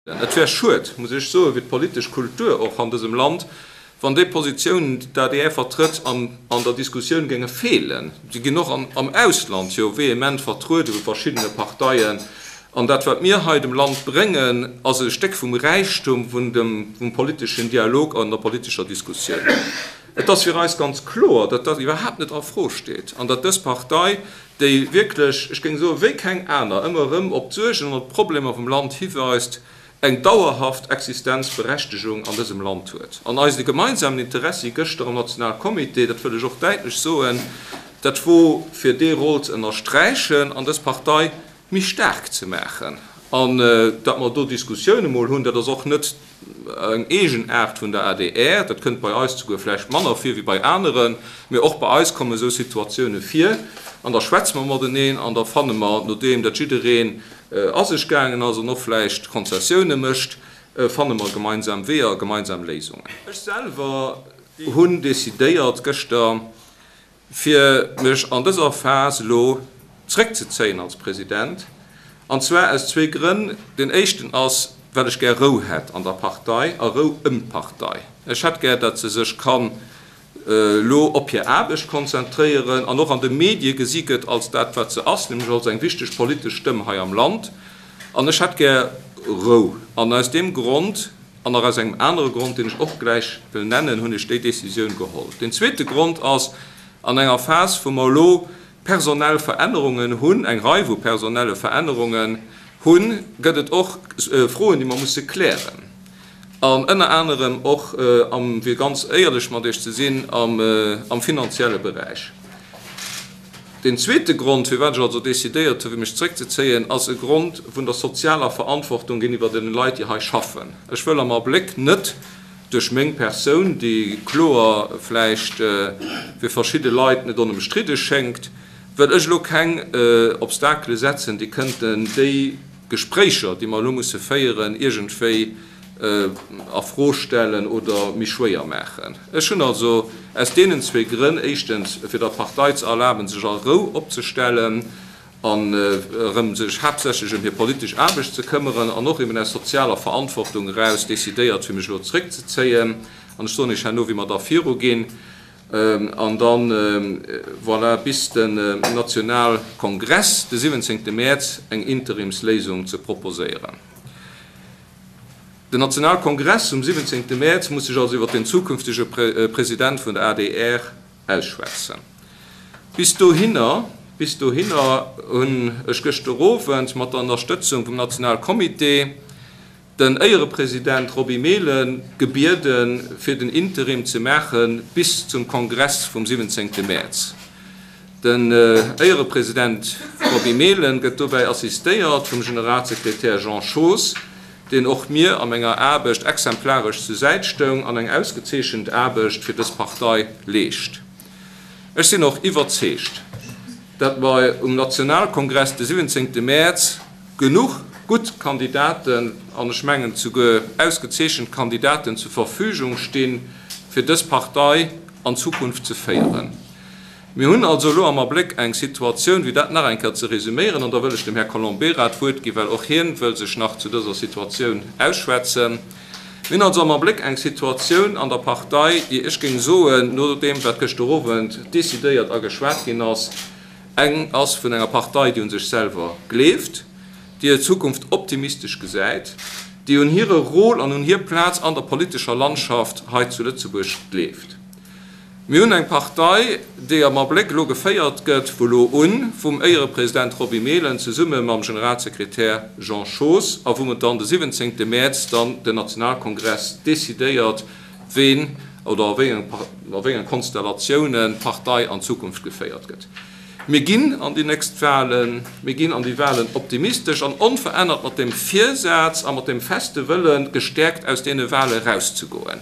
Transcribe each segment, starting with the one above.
Et wär schued, muss ech soen, fir d'politesch Kultur och an dësem Land, wann déi Positiounen, déi d'ADR vertrëtt, an der Diskussioun géinge feelen. Si ginn och am Ausland jo vehement vertruede vu verschiddene Parteien. An dat, wat mir hei dem Land bréngen, ass e Stéck vum Räichtum vun dem politeschen Dialog an der politescher Diskussioun. Et ass fir eis ganz kloer, datt dat iwwerhaapt net a Fro steet an datt dës Partei, déi wierklech, ech géing soen, wéi keng aner, ëmmer erëm op d'Suergen an op d'Problemer vum Land hiweist, eng dauerhaft Existenzberechtegung an dësem Land huet. An eise gemeinsamen Interessi gëschter am Nationalcomité, dat wëll ech och däitlech soen, dat wor fir dee Rôle ze ënnersträichen an dës Partei méi staark ze maachen. An datt mer do Diskussioune mol hunn, dat ass och net eng Eegenaart vun der adr, dat kënnt bei eis souguer vläicht manner vir wéi bei aneren, mee och bei eis komme sou Situatioune vir. An da schwätze mer mateneen an da fanne mer, nodeem dat jiddereen a sech gaangen ass an och vläicht Konzessioune mécht, fanne mer gemeinsam Weeër, gemeinsam Léisungen. Ech selwer hunn decidéiert gëschter, fir mech an dëser Phas elo zréckzezéien als President, an zwar aus zwee Grënn. Deen éischten ass, well ech gär Rou hätt an der Partei a Rou ëm d'Partei. Ech hätt gär, datt se sech kann elo op hir Aarbecht konzentréieren an och an de Medie gesi gëtt als dat, wat se ass, nämlech als eng wichteg politesch Stëmm hei am Land. An ech hätt gär Rou. An aus deem Grond An nach aus engem anere Grond, deen ech och gläich wëll nennen, hunn ech déi Décisioun geholl. Deen zweete Grond ass, An enger Phas, wou mer elo personell Verännerungen hunn, eng Rei vu personelle Verännerungen hunn, gëtt et och Froen, déi mer musse klären. An ënner anerem och am, fir ganz éierlech mat Iech ze sinn, am finanzielle Beräich. Deen zweete Grond, firwat ech also decidéiert hu fir mech zréckzezéien, ass e Grond vun der sozialer Verantwortung géintiwwer deenen Leit, déi hei schaffen. Ech wëll am Abléck net duerch meng Persoun, déi kloer vläicht fir verschidde Leit net onëmstridde schéngt, wëll ech elo keng Obstakele setzen, déi kënnten déi Gespréicher, déi mer elo musse féieren, iergendwéi a Fro stellen oder méi schwéier maachen. Ech hunn also aus deenen zwee Grënn, éischtens fir der Partei ze erlaben, sech a Rou opzestellen an erëm sech haaptsächlech ëm hir politesch Aarbecht ze këmmeren, an och eben aus sozialer Verantwortung eraus decidéiert, fir mech elo zréckzezéien. An ech soen Iech herno, wéi mer da viruginn. An dann, voilà, bis den Nationalkongress de 17. Mäerz eng Interimsléisung ze proposéieren. Den Nationalkongress um 17. Mäerz muss sech also iwwer den zukünftege President vun der adr ausschwätzen. Bis dohinner, bis dohinner hunn ech gëschter Owend mat der Ënnerstëtzung vum Nationalcomité den Éierepresident Roby Mehlen gebieden, fir den Interim ze maache bis zum Kongress vum 17. Mäerz. Den Éierepresident Roby Mehlen gëtt dobäi assistéiert vum Generalsekretär Jean Schoos, deen och mir a menger Aarbecht exemplaresch zu Säit stoung an eng ausgezeechent Aarbecht fir dës Partei leescht. Ech sinn och iwwerzeegt, dat mer um Nationalkongress de 17. Mäerz genuch gutt Kandidaten, an ech mengen souguer ausgezeechent Kandidaten, zur Verfügung stinn, fir dës Partei an d'Zukunft ze féieren. Mir hunn also elo am Abléck eng Situatioun, wéi dat nach eng Kéier ze resüméieren, an da wëll ech dem Här Colombera d'Wuert ginn, well och hien wëll sech nach zu dëser Situatioun ausschwätzen. Mir hunn also am Abléck eng Situatioun an der Partei, déi ech géing soen, no deem wat gëschter Owend decidéiert a geschwat ginn ass, eng ass vun enger Partei, déi u sech selwer gleeft, déi hir Zukunft optimistesch gesäit, déi un hire Rôle an un hir Plaz an der politescher Landschaft hei zu Lëtzebuerg gleeft. Mir hunn eng Partei, déi am Abléck elo geféiert gëtt, vu lo un, vum Éierepresident Roby Mehlen zesumme mam Generalsekretär Jean Schoos a wou dann de 17. Mäerz dann den Nationalkongress decidéiert, ween oder a wéi enge Konstellatiounen d'Partei an Zukunft geféiert gëtt. Mir ginn an déi nächst Wahlen, mir ginn an déi Wahlen optimistesch an onverännert mat dem Virsaz a mat dem feste Wëllen, gestäerkt aus deene Wahle erauszegoen.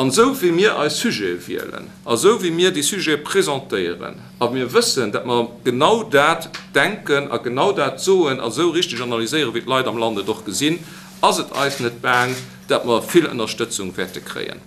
An esou wéi mir eis Sujete wielen, a sou wéi mir déi Sujete presentéieren, a mir wëssen, dat mer genau dat denken a genau dat soen a sou richteg analyséieren, wéi d'Leit am Land et och gesinn, ass et eis net baang, dat mer vill Ënnerstëtzung wäerte kréien.